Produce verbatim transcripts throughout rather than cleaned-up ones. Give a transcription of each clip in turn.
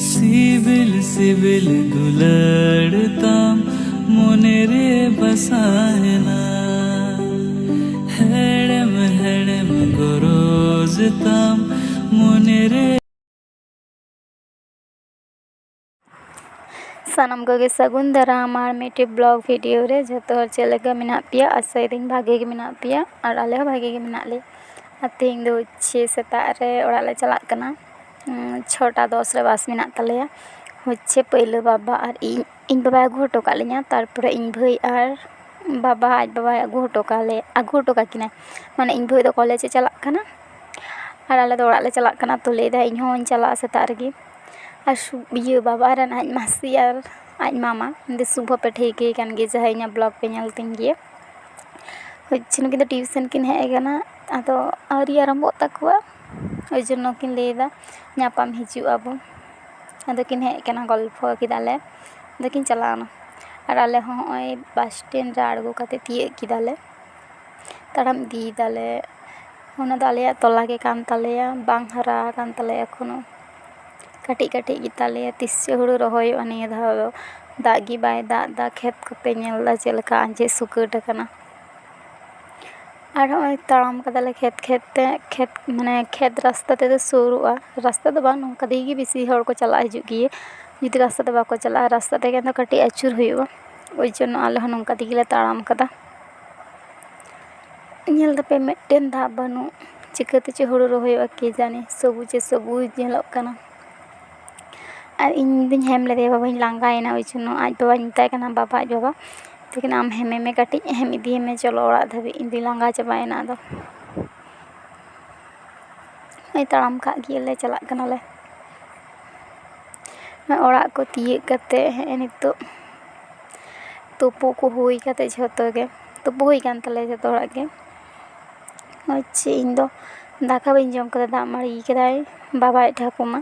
ᱥᱤᱵᱤᱞ ᱥᱤᱵᱤᱞ ᱫᱩᱞᱟᱹᱲ ᱛᱟᱢ ᱢᱚᱱᱮ ᱨᱮ ᱵᱟᱥᱟᱭᱮᱱᱟ, ᱦᱮᱲᱮᱢ ᱦᱮᱲᱮᱢ ᱜᱚᱨᱚᱡᱽ ᱛᱟᱢ ᱢᱚᱱᱮ ᱨᱮ᱾ ᱥᱟᱱᱟᱢ ᱠᱚᱜᱮ ᱥᱟᱹᱜᱩᱱ ᱫᱟᱨᱟᱢ ᱟᱨ ᱢᱤᱫᱴᱮᱡ ᱵᱞᱚᱜ ᱵᱷᱤᱰᱤᱭᱳ ᱨᱮ᱾ ᱡᱷᱚᱛᱚ ᱦᱚᱲ ᱪᱮᱫ ᱞᱮᱠᱟ ᱢᱮᱱᱟᱜ ᱯᱮᱭᱟ? ᱟᱥᱟᱭᱮᱫᱟᱹᱧ ᱵᱷᱟᱜᱮ ᱜᱮ ᱢᱮᱱᱟᱜ ᱯᱮᱭᱟ ᱟᱨ ᱟᱞᱮ ᱦᱚᱸ ᱵᱷᱟᱜᱮ ᱜᱮ ᱢᱮᱱᱟᱜ ᱞᱮᱭᱟ᱾ ᱟᱨ ᱛᱮᱦᱮᱧ ᱫᱚ ᱦᱚᱪᱪᱷᱮ ᱥᱮᱛᱟᱜ ᱨᱮ ᱚᱲᱟᱜ ᱞᱮ ᱪᱟᱞᱟᱜ ᱠᱟᱱᱟ᱾ ᱩᱸ, ᱪᱷᱚᱴᱟ ᱫᱚᱥ ᱨᱮ ᱵᱟᱥ ᱢᱮᱱᱟᱜ ᱛᱟᱞᱮᱭᱟ᱾ ᱦᱚᱪᱪᱷᱮ ᱯᱟᱹᱭᱞᱟᱹ ᱵᱟᱵᱟ ᱟᱨ ᱤᱧ, ᱤᱧ ᱵᱟᱵᱟᱭ ᱟᱹᱜᱩ ᱦᱚᱴᱚ ᱠᱟᱜ ᱞᱤᱧᱟ, ᱛᱟᱨᱯᱚᱨᱮ ᱤᱧ ᱵᱷᱟᱹᱭ ᱟᱨ ᱵᱟᱵᱟ ᱟᱡ ᱵᱟᱵᱟᱭ ᱟᱹᱜᱩ ᱦᱚᱴᱚ ᱠᱟᱜ ᱞᱮ, ᱟᱹᱜᱩ ᱦᱚᱴᱚ ᱠᱟᱜ ᱠᱤᱱᱟᱭ᱾ ᱢᱟᱱᱮ ᱤᱧ ᱵᱷᱟᱹᱭ ᱫᱚ ᱠᱚᱞᱮᱡᱽ ᱮ ᱪᱟᱞᱟᱜ ᱠᱟᱱᱟ ᱟᱨ ᱟᱞᱮ ᱫᱚ ᱚᱲᱟᱜ ᱞᱮ ᱪᱟᱞᱟᱜ ᱠᱟᱱᱟ᱾ ᱛᱚ ᱞᱟᱹᱭᱫᱟᱭ ᱤᱧ ᱦᱚᱸᱧ ᱪᱟᱞᱟᱜᱼᱟ ᱥᱮᱛᱟᱜ ᱨᱮᱜᱮ᱾ ᱟᱨ ᱥᱩ-, ᱤᱭᱟᱹ ᱵᱟᱵᱟ ᱨᱮᱱ ᱟᱡ ᱢᱟᱥᱤ ᱟᱨ ᱟᱡ ᱢᱟᱢᱟ, ᱩᱱᱤ ᱫᱚ ᱥᱩᱵᱷᱚ ᱯᱮ ᱴᱷᱤᱠᱟᱹᱭ ᱠᱟᱱ ᱜᱮᱭᱟ, ᱡᱟᱦᱟᱸᱭ ᱤᱧᱟᱹᱜ ᱵᱞᱚᱜ ᱯᱮ ᱧᱮᱞ ᱛᱤᱧ ᱜᱮᱭᱟ᱾ ᱦᱳᱭ, ᱱᱩᱠᱤᱱ ᱫᱚ ᱴᱤᱭᱩᱥᱚᱱ ᱠᱤᱱ ᱦᱮᱡ ᱟᱠᱟᱱᱟ, ᱟᱫᱚ ᱟᱹᱣᱨᱤ ᱟᱨᱟᱢᱵᱚᱜ ᱛᱟᱠᱚᱣᱟ, ᱳᱭ ᱡᱚᱱᱱᱚ ᱠᱤᱱ ᱞᱟᱹᱭᱫᱟ ᱧᱟᱯᱟᱢ ᱦᱤᱡᱩᱜ ᱟᱵᱚ᱾ ᱟᱫᱚ ᱠᱤᱱ ᱦᱮᱡ ᱟᱠᱟᱱᱟ, ᱜᱚᱞᱯᱷᱚ ᱠᱮᱫᱟᱞᱮ, ᱟᱫᱚ ᱠᱤᱱ ᱪᱟᱞᱟᱣᱱᱟ᱾ ᱟᱨ ᱟᱞᱮ ᱦᱚᱸ ᱦᱚᱸᱜᱼᱚᱭ ᱵᱟᱥ ᱥᱴᱮᱱᱰ ᱨᱮ ᱟᱬᱜᱚ ᱠᱟᱛᱮ ᱛᱤᱭᱟᱹᱜ ᱠᱮᱫᱟᱞᱮ, ᱛᱟᱲᱟᱢ ᱤᱫᱤᱭᱮᱫᱟᱞᱮ᱾ ᱚᱱᱟ ᱫᱚ ᱟᱞᱮᱭᱟᱜ ᱛᱚᱞᱟ ᱜᱮ ᱠᱟᱱ ᱛᱟᱞᱮᱭᱟ, ᱵᱟᱝ ᱦᱟᱨᱟ ᱟᱠᱟᱱ ᱛᱟᱞᱮᱭᱟ ᱮᱠᱷᱚᱱᱳ, ᱠᱟᱹᱴᱤᱡ ᱠᱟᱹᱴᱤᱡ ᱜᱮᱛᱟᱞᱮᱭᱟ᱾ ᱛᱤᱥ ᱪᱚ ᱦᱩᱲᱩ ᱨᱚᱦᱚᱭᱚᱜᱼᱟ ᱱᱤᱭᱟᱹ ᱫᱷᱟᱣ ᱫᱚ, ᱫᱟᱜ ᱜᱮ ᱵᱟᱭ ᱫᱟᱜ ᱮᱫᱟ᱾ ᱠᱷᱮᱛ ᱠᱚᱯᱮ ᱧᱮᱞ ᱮᱫᱟ ᱪᱮᱫ ᱞᱮᱠᱟ ᱟᱸᱡᱮᱫ ᱥᱩᱠᱟᱹᱴ ᱟᱠᱟᱱᱟ᱾ ᱟᱨ ᱦᱚᱸᱜᱼᱚᱭ ᱛᱟᱲᱟᱢ ᱠᱟᱫᱟᱞᱮ ᱠᱷᱮᱛ ᱠᱷᱮᱛ ᱛᱮ, ᱠᱷᱮᱛ ᱢᱟᱱᱮ ᱠᱷᱮᱛ ᱨᱟᱥᱛᱟ ᱛᱮᱫᱚ ᱥᱩᱨᱩᱜᱼᱟ, ᱨᱟᱥᱛᱟ ᱫᱚ ᱵᱟᱝ, ᱱᱚᱝᱠᱟ ᱛᱮᱜᱮ ᱵᱮᱥᱤ ᱦᱚᱲ ᱠᱚ ᱪᱟᱞᱟᱜ ᱦᱤᱡᱩᱜ ᱜᱮᱭᱟ᱾ ᱡᱩᱫᱤ ᱨᱟᱥᱛᱟ ᱛᱮ ᱵᱟᱠᱚ ᱪᱟᱞᱟᱜᱼᱟ, ᱨᱟᱥᱛᱟ ᱛᱮᱜᱮ ᱫᱚ ᱠᱟᱹᱴᱤᱡ ᱟᱹᱪᱩᱨ ᱦᱩᱭᱩᱜᱼᱟ, ᱳᱭ ᱡᱚᱱᱱᱚ ᱟᱞᱮ ᱦᱚᱸ ᱱᱚᱝᱠᱟ ᱛᱮᱜᱮ ᱞᱮ ᱛᱟᱲᱟᱢ ᱠᱟᱫᱟ᱾ ᱧᱮᱞ ᱫᱟᱯᱮ ᱢᱤᱫᱴᱮᱱ ᱫᱟᱜ ᱵᱟᱹᱱᱩᱜ, ᱪᱤᱠᱟᱹᱛᱮ ᱪᱚ ᱦᱩᱲᱩ ᱨᱚᱦᱚᱭᱚᱜᱼᱟ ᱠᱮ ᱡᱟᱱᱮ, ᱥᱚᱵᱩᱡᱮ ᱥᱚᱵᱩᱡ ᱧᱮᱞᱚᱜ ᱠᱟᱱᱟ᱾ ᱟᱨ ᱤᱧ ᱫᱚᱧ ᱦᱮᱢ ᱞᱮᱫᱮᱭᱟ, ᱵᱟᱵᱟᱧ ᱞᱟᱸᱜᱟᱭᱮᱱᱟ, ᱳᱭ ᱡᱚᱱᱱᱚ ᱟᱡ ᱵᱟᱵᱟᱧ ᱢᱮᱛᱟᱭ ᱠᱟᱱᱟ, ᱵᱟᱵᱟ ᱟᱡ ᱵᱟᱵᱟ, ᱢᱮᱛᱟᱭ ᱠᱟᱱᱟ, ᱟᱢ ᱦᱮᱢᱮ ᱢᱮ ᱠᱟᱹᱴᱤᱡ, ᱦᱮᱢ ᱤᱫᱤᱭᱮ ᱢᱮ, ᱪᱚᱞᱚ ᱚᱲᱟᱜ ᱫᱷᱟᱹᱵᱤᱡ, ᱤᱧ ᱫᱚᱧ ᱞᱟᱸᱜᱟ ᱪᱟᱵᱟᱭᱮᱱᱟ᱾ ᱟᱫᱚ ᱱᱚᱜᱼᱚᱭ ᱛᱟᱲᱟᱢ ᱠᱟᱜ ᱜᱮᱭᱟᱞᱮ, ᱪᱟᱞᱟᱜ ᱠᱟᱱᱟᱞᱮ᱾ ᱱᱚᱜᱼᱚᱭ ᱚᱲᱟᱜ ᱠᱚ ᱛᱤᱭᱟᱹᱜ ᱠᱟᱛᱮ ᱦᱮᱸᱜᱼᱮ ᱱᱤᱛᱚᱜ ᱛᱩᱯᱩ ᱠᱚ ᱦᱩᱭ ᱠᱟᱛᱮ ᱡᱷᱚᱛᱚ ᱜᱮ, ᱛᱩᱯᱩ ᱦᱩᱭ ᱠᱟᱱ ᱛᱟᱞᱮᱭᱟ ᱡᱷᱚᱛᱚ ᱦᱚᱲᱟᱜ ᱜᱮ᱾ ᱦᱚᱪᱪᱷᱮ ᱤᱧ ᱫᱚ ᱫᱟᱠᱟ ᱵᱟᱹᱧ ᱡᱚᱢ ᱠᱟᱫᱟ, ᱫᱟᱜ ᱢᱟᱹᱲᱤ ᱠᱟᱫᱟᱭ ᱵᱟᱵᱟ ᱟᱡ ᱴᱷᱟᱹᱠᱩᱢᱟ᱾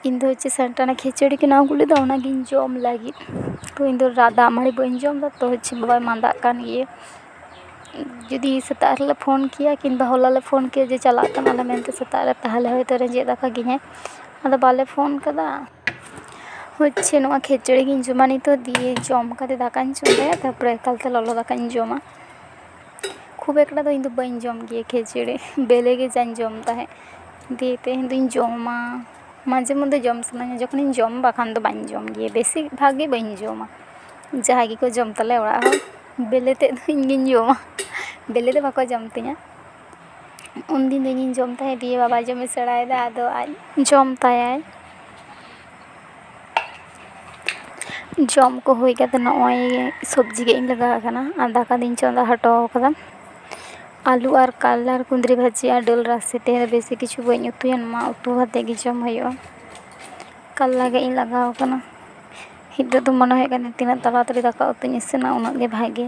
ᱤᱧ ᱫᱚ ᱦᱚᱪᱪᱷᱮ ᱥᱮᱱᱴᱟᱨ ᱨᱮ ᱠᱷᱤᱪᱩᱲᱤ ᱠᱤᱱ ᱟᱹᱜᱩ ᱞᱮᱫᱟ, ᱚᱱᱟᱜᱤᱧ ᱡᱚᱢ ᱞᱟᱹᱜᱤᱫ᱾ ᱛᱚ ᱤᱧ ᱫᱚ ᱨᱟ-, ᱫᱟᱜ ᱢᱟᱹᱲᱤ ᱵᱟᱹᱧ ᱡᱚᱢ ᱮᱫᱟ, ᱛᱚ ᱦᱚᱪᱪᱷᱮ ᱵᱟᱵᱟᱭ ᱢᱟᱸᱫᱟᱜ ᱠᱟᱱ ᱜᱮᱭᱟ᱾ ᱡᱩᱫᱤ ᱥᱮᱛᱟᱜ ᱨᱮᱞᱮ ᱯᱷᱳᱱ ᱠᱮᱭᱟ ᱠᱤᱝᱵᱟ ᱦᱚᱞᱟ ᱞᱮ ᱯᱷᱳᱱ ᱠᱮᱭᱟ ᱡᱮ ᱪᱟᱞᱟᱜ ᱠᱟᱱᱟᱞᱮ ᱢᱮᱱᱛᱮ ᱥᱮᱛᱟᱜ ᱨᱮ, ᱛᱟᱦᱚᱞᱮ ᱦᱚᱭᱛᱳ ᱨᱮᱸᱡᱮᱫ ᱫᱟᱠᱟ ᱠᱤᱧᱟᱭ᱾ ᱟᱫᱚ ᱵᱟᱞᱮ ᱯᱷᱳᱱ ᱠᱟᱫᱟ᱾ ᱦᱚᱪᱪᱷᱮ ᱱᱚᱣᱟ ᱠᱷᱮᱪᱲᱤ ᱜᱤᱧ ᱡᱚᱢᱟ ᱱᱤᱛᱚᱜ, ᱫᱤᱭᱮ ᱡᱚᱢ ᱠᱟᱛᱮ ᱫᱟᱠᱟᱧ ᱪᱚᱸᱫᱟᱭᱟ, ᱛᱟᱨᱯᱚᱨᱮ ᱮᱠᱟᱞᱛᱮ ᱞᱚᱞᱚ ᱫᱟᱠᱟᱧ ᱡᱚᱢᱟ᱾ ᱠᱷᱩᱵ ᱮᱠᱴᱟ ᱫᱚ ᱤᱧ ᱫᱚ ᱵᱟᱹᱧ ᱡᱚᱢ ᱜᱮᱭᱟ ᱠᱷᱮᱪᱲᱤ, ᱵᱮᱞᱮ ᱜᱮ ᱡᱟᱧ ᱡᱚᱢ ᱛᱟᱦᱮᱸᱫ᱾ ᱫᱤᱭᱮ ᱛᱮᱦᱮᱧ ᱫᱚᱧ ᱡᱚᱢᱟ, ᱢᱟᱡᱷᱮ ᱢᱚᱫᱽᱫᱷᱮ ᱡᱚᱢ ᱥᱟᱱᱟᱧᱟ ᱡᱚᱠᱷᱚᱱᱤᱧ ᱡᱚᱢ, ᱵᱟᱠᱷᱟᱱ ᱫᱚ ᱵᱟᱹᱧ ᱡᱚᱢ ᱜᱮᱭᱟ, ᱵᱮᱥᱤᱨ ᱵᱷᱟᱜᱽ ᱜᱮ ᱵᱟᱹᱧ ᱡᱚᱢᱟ᱾ ᱡᱟᱦᱟᱸᱭ ᱜᱮᱠᱚ ᱡᱚᱢ ᱛᱟᱞᱮ ᱚᱲᱟᱜ ᱦᱚᱲ, ᱵᱮᱞᱮ ᱛᱮᱫ ᱫᱚ ᱤᱧ ᱜᱤᱧ ᱡᱚᱢᱟ, ᱵᱮᱞᱮ ᱫᱚ ᱵᱟᱠᱚ ᱡᱚᱢ ᱛᱤᱧᱟ᱾ ᱩᱱᱫᱤᱱ ᱫᱚ ᱤᱧᱤᱧ ᱡᱚᱢ ᱛᱟᱦᱮᱸᱫ, ᱫᱤᱭᱮ ᱵᱟᱵᱟᱭ ᱡᱚᱢᱮ ᱥᱮᱬᱟᱭᱮᱫᱟ, ᱟᱫᱚ ᱟᱡ ᱡᱚᱢ ᱛᱟᱭᱟᱭ᱾ ᱡᱚᱢ ᱠᱚ ᱦᱩᱭ ᱠᱟᱛᱮ ᱱᱚᱜᱼᱚᱭ ᱥᱚᱵᱽᱡᱤ ᱜᱮᱫ ᱤᱧ ᱞᱟᱜᱟᱣ ᱟᱠᱟᱱᱟ ᱟᱨ ᱫᱟᱠᱟ ᱫᱚᱧ ᱪᱚᱸᱫᱟ ᱦᱚᱴᱚ ᱟᱠᱟᱫᱟ᱾ ᱟᱹᱞᱩ ᱟᱨ ᱠᱟᱞᱞᱟ ᱟᱨ ᱠᱩᱸᱫᱽᱨᱤ ᱵᱷᱟᱹᱡᱤ ᱟᱨ ᱫᱟᱹᱞ ᱨᱟᱥᱮ, ᱛᱮᱦᱮᱧ ᱫᱚ ᱵᱮᱥᱤ ᱠᱤᱪᱷᱩ ᱵᱟᱹᱧ ᱩᱛᱩᱭᱟ, ᱱᱚᱣᱟ ᱩᱛᱩ ᱠᱟᱛᱮ ᱜᱮ ᱡᱚᱢ ᱦᱩᱭᱩᱜᱼᱟ᱾ ᱠᱟᱞᱞᱟ ᱜᱮᱫ ᱤᱧ ᱞᱟᱜᱟᱣ ᱟᱠᱟᱱᱟ᱾ ᱱᱤᱛᱚᱜ ᱫᱚ ᱢᱚᱱᱮ ᱦᱩᱭᱩᱜ ᱠᱟᱱᱟ ᱛᱤᱱᱟᱹᱜ ᱛᱟᱲᱟᱛᱟᱲᱤ ᱫᱟᱠᱟ ᱩᱛᱩᱧ ᱤᱥᱤᱱᱟ ᱩᱱᱟᱹᱜ ᱜᱮ ᱵᱷᱟᱜᱮ᱾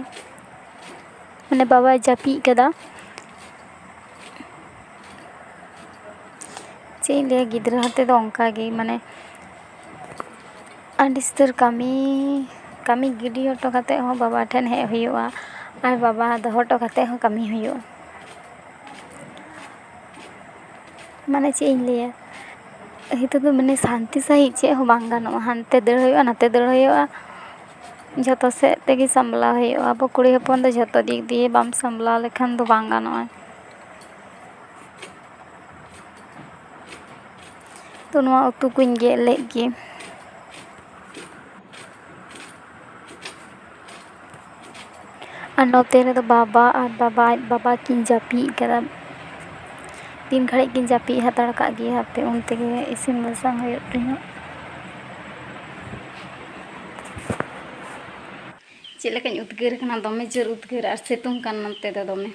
ᱢᱟᱱᱮ ᱵᱟᱵᱟᱭ ᱡᱟᱹᱯᱤᱫ ᱠᱟᱫᱟ᱾ ᱪᱮᱫ ᱤᱧ ᱞᱟᱹᱭᱟ, ᱜᱤᱫᱽᱨᱟᱹ ᱦᱟᱛᱮ ᱫᱚ ᱚᱱᱠᱟ ᱜᱮ, ᱢᱟᱱᱮ ᱟᱹᱰᱤ ᱩᱥᱛᱟᱹᱨ ᱠᱟᱹᱢᱤ, ᱠᱟᱹᱢᱤ ᱜᱤᱰᱤ ᱦᱚᱴᱚ ᱠᱟᱛᱮ ᱦᱚᱸ ᱵᱟᱵᱟ ᱴᱷᱮᱱ ᱦᱮᱡ ᱦᱩᱭᱩᱜᱼᱟ, ᱟᱨ ᱵᱟᱵᱟ ᱫᱚᱦᱚ ᱦᱚᱴᱚ ᱠᱟᱛᱮ ᱦᱚᱸ ᱠᱟᱹᱢᱤ ᱦᱩᱭᱩᱜᱼᱟ᱾ ᱢᱟᱱᱮ ᱪᱮᱫ ᱤᱧ ᱞᱟᱹᱭᱟ, ᱱᱤᱛᱚᱜ ᱫᱚ ᱢᱟᱱᱮ ᱥᱟᱱᱛᱤ ᱥᱟᱺᱦᱤᱡ ᱪᱮᱫ ᱦᱚᱸ ᱵᱟᱝ ᱜᱟᱱᱚᱜᱼᱟ, ᱦᱟᱱᱛᱮ ᱫᱟᱹᱲ ᱦᱩᱭᱩᱜᱼᱟ, ᱱᱟᱛᱮ ᱫᱟᱹᱲ ᱦᱩᱭᱩᱜᱼᱟ, ᱡᱷᱚᱛᱚ ᱥᱮᱫ ᱛᱮᱜᱮ ᱥᱟᱢᱵᱞᱟᱣ ᱦᱩᱭᱩᱜᱼᱟ᱾ ᱟᱵᱚ ᱠᱩᱲᱤ ᱦᱚᱯᱚᱱ ᱫᱚ ᱡᱷᱚᱛᱚ ᱫᱤᱠ ᱫᱤᱭᱮ ᱵᱟᱢ ᱥᱟᱢᱵᱞᱟᱣ ᱞᱮᱠᱷᱟᱱ ᱫᱚ ᱵᱟᱝ ᱜᱟᱱᱚᱜᱼᱟ᱾ ᱛᱚ ᱱᱚᱣᱟ ᱩᱛᱩ ᱠᱚᱧ ᱜᱮᱫ ᱞᱮᱫ ᱜᱮ᱾ ᱟᱨ ᱱᱚᱛᱮ ᱨᱮᱫᱚ ᱵᱟᱵᱟ ᱟᱨ ᱵᱟᱵᱟ ᱟᱡ ᱵᱟᱵᱟ ᱠᱤᱱ ᱡᱟᱹᱯᱤᱫ ᱠᱟᱫᱟ᱾ ᱛᱤᱱ ᱜᱷᱟᱹᱲᱤᱡ ᱠᱤᱱ ᱡᱟᱹᱯᱤᱫ ᱦᱟᱛᱟᱲ ᱠᱟᱜ ᱜᱮᱭᱟ, ᱦᱟᱯᱮ ᱩᱱ ᱛᱮᱜᱮ ᱤᱥᱤᱱ ᱵᱟᱥᱟᱝ ᱦᱩᱭᱩᱜ ᱛᱤᱧᱟᱹ᱾ ᱪᱮᱫ ᱞᱮᱠᱟᱧ ᱩᱫᱽᱜᱟᱹᱨ ᱠᱟᱱᱟ, ᱫᱚᱢᱮ ᱡᱳᱨ ᱩᱫᱽᱜᱟᱹᱨ ᱟᱨ ᱥᱤᱛᱩᱝ ᱠᱟᱱ ᱱᱚᱛᱮ ᱫᱚ ᱫᱚᱢᱮ᱾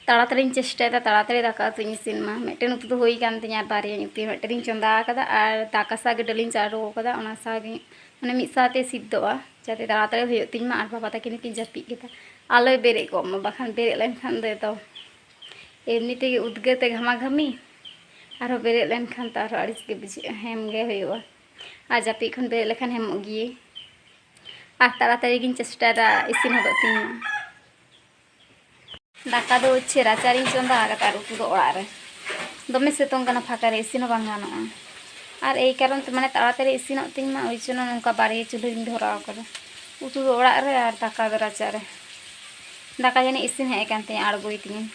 ᱛᱟᱲᱟᱛᱟᱲᱤᱧ ᱪᱮᱥᱴᱟᱭᱮᱫᱟ ᱛᱟᱲᱟᱛᱟᱲᱤ ᱫᱟᱠᱟ ᱩᱛᱩᱧ ᱤᱥᱤᱱ ᱢᱟ᱾ ᱢᱤᱫᱴᱮᱱ ᱩᱛᱩ ᱫᱚ ᱦᱩᱭ ᱠᱟᱱ ᱛᱤᱧᱟᱹ, ᱟᱨ ᱵᱟᱨᱭᱟᱧ ᱩᱛᱩᱭᱟ᱾ ᱢᱤᱫᱴᱮᱱᱤᱧ ᱪᱚᱸᱫᱟ ᱟᱠᱟᱫᱟ ᱟᱨ ᱫᱟᱠᱟ ᱥᱟᱜ ᱜᱮ ᱰᱟᱹᱞᱤᱧ ᱪᱟᱰᱚ ᱟᱠᱟᱫᱟ, ᱚᱱᱟ ᱥᱟᱶ ᱜᱮ ᱢᱟᱱᱮ ᱢᱤᱫ ᱥᱟᱶᱛᱮ ᱥᱤᱫᱽᱫᱚᱜᱼᱟ, ᱡᱟᱛᱮ ᱛᱟᱲᱟᱛᱟᱲᱤ ᱦᱩᱭᱩᱜ ᱛᱤᱧ ᱢᱟ ᱟᱨ ᱵᱟᱵᱟ ᱛᱟᱹᱠᱤᱱ ᱦᱚᱸᱠᱤᱱ ᱡᱟᱹᱯᱤᱫ ᱠᱮᱫᱟ᱾ ᱟᱞᱚᱭ ᱵᱮᱨᱮᱫ ᱠᱚᱜ ᱢᱟ, ᱵᱟᱠᱷᱟᱱ ᱵᱮᱨᱮᱫ ᱞᱮᱱᱠᱷᱟᱱ ᱫᱚ ᱮᱛᱚ ᱮᱢᱱᱤ ᱛᱮᱜᱮ ᱩᱫᱽᱜᱟᱹᱨ ᱛᱮ ᱜᱷᱟᱢᱟ ᱜᱷᱟᱹᱢᱤ, ᱟᱨᱦᱚᱸ ᱵᱮᱨᱮᱫ ᱞᱮᱱᱠᱷᱟᱱ ᱛᱚ ᱟᱨᱦᱚᱸ ᱟᱹᱲᱤᱥ ᱜᱮ ᱵᱩᱡᱷᱟᱹᱜᱼᱟ, ᱦᱮᱢ ᱜᱮ ᱦᱩᱭᱩᱜᱼᱟ᱾ ᱟᱨ ᱡᱟᱹᱯᱤᱫ ᱠᱷᱚᱱ ᱵᱮᱨᱮᱫ ᱞᱮᱠᱷᱟᱱ ᱦᱮᱢᱚᱜ ᱜᱮᱭᱟᱹᱧ᱾ ᱟᱨ ᱛᱟᱲᱟᱛᱟᱲᱤ ᱜᱤᱧ ᱪᱮᱥᱴᱟᱭᱮᱫᱟ ᱤᱥᱤᱱ ᱦᱚᱫᱚᱜ ᱛᱤᱧ ᱢᱟ᱾ ᱫᱟᱠᱟ ᱫᱚ ᱦᱚᱪᱪᱷᱮ ᱨᱟᱪᱟᱨᱤᱧ ᱪᱚᱸᱫᱟ ᱟᱠᱟᱫᱟ ᱟᱨ ᱩᱛᱩ ᱫᱚ ᱚᱲᱟᱜ ᱨᱮ᱾ ᱫᱚᱢᱮ ᱥᱤᱛᱩᱝ ᱠᱟᱱᱟ, ᱯᱷᱟᱸᱠᱟ ᱨᱮ ᱤᱥᱤᱱ ᱦᱚᱸ ᱵᱟᱝ ᱜᱟᱱᱚᱜᱼᱟ᱾ ᱟᱨ ᱮᱭ ᱠᱟᱨᱚᱱ ᱛᱮ, ᱢᱟᱱᱮ, ᱛᱟᱲᱟᱛᱟᱲᱤ ᱤᱥᱤᱱᱚᱜ ᱛᱤᱧ ᱢᱟ, ᱳᱭ ᱡᱚᱱᱱᱚ ᱱᱚᱝᱠᱟ ᱵᱟᱨᱭᱟ ᱪᱩᱞᱦᱟᱹ ᱨᱤᱧ ᱫᱷᱚᱨᱟᱣ ᱠᱟᱫᱟ᱾ ᱩᱛᱩ ᱫᱚ ᱚᱲᱟᱜ ᱨᱮ ᱟᱨ ᱫᱟᱠᱟ ᱫᱚ ᱨᱟᱪᱟ ᱨᱮ᱾ ᱫᱟᱠᱟ ᱡᱟᱹᱱᱤᱡ ᱤᱥᱤᱱ ᱦᱮᱡ ᱟᱠᱟᱱ ᱛᱤᱧᱟ, ᱟᱬᱜᱚᱭ ᱛᱤᱧᱟᱹᱧ᱾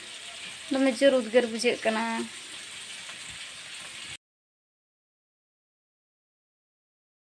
ᱫᱚᱢᱮ ᱡᱳᱨ ᱩᱫᱽᱜᱟᱹᱨ ᱵᱩᱡᱷᱟᱹᱜ ᱠᱟᱱᱟ᱾